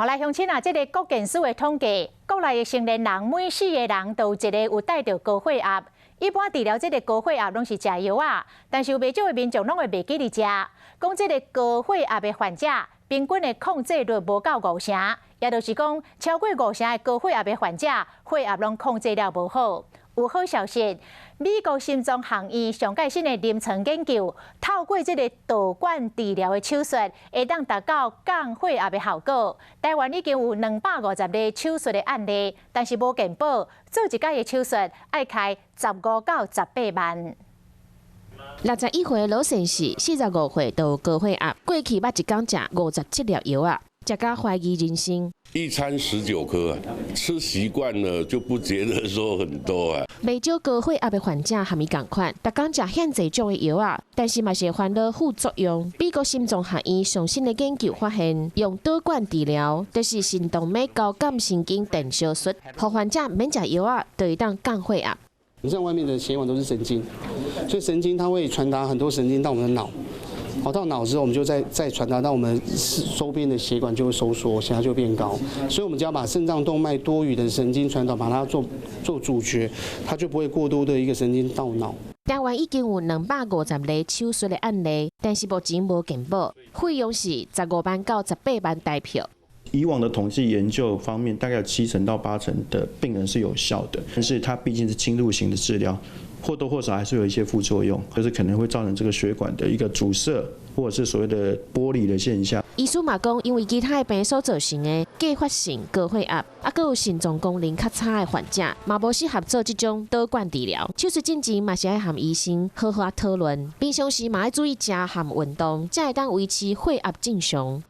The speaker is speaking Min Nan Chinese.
好來，鄉親啊，這個國健署的統計，國內的成年人每四個人都有一個有帶著高血壓。一般治療這個高血壓攏是食藥仔，但是有袂少的民眾攏會袂記得食。講這個高血壓的患者，平均的控制率無夠五成，也就是講，超過五成的高血壓的患者，血壓攏控制了無好。有好消息，美國心臟學院上蓋新的臨床研究，透過這個導管治療的手術，會當達到降血壓的效果。台灣已經有250例手術的案例，但是無健保，做一擺的手術愛開15到18萬。61歲老先生，45歲就有高血壓，過去捌一工食57粒藥仔，食甲懷疑人生。一餐19顆，吃習慣了就不覺得說很多啊。袂少高血壓的患者和伊仝款，逐工食遐濟種的藥仔，但是嘛是會煩惱副作用。美國心臟學院上新的研究發現，用導管治療，就是腎動脈交感神經電燒術，予患者免食藥仔，就會當降血壓。你像外面的血管都是神經，所以神經它會傳達很多神經到我們的腦。好，到腦之後，我們就再傳達到我們周邊的血管就會收縮，血壓就變高。所以，我們只要把腎臟動脈多餘的神經傳導，把它做阻絕，它就不會過多的一個神經到腦。台灣已經有250例手術的案例，但是目前無健保，費用是15萬到18萬台票。以往的統計研究方面，大概有7成到8成的病人是有效的，但是它畢竟是侵入型的治療，或多或少還是有一些副作用，就是可能會造成這個血管的一個阻塞，或者是所謂的剝離的現象。醫師嘛講，因為其他的病所造成的繼發性高血壓，啊，閣有腎臟功能較差的患者，嘛無適合做這種導管治療。手術進前嘛是愛和醫生好好討論，平常時嘛愛注意食和運動，才會當維持血壓正常。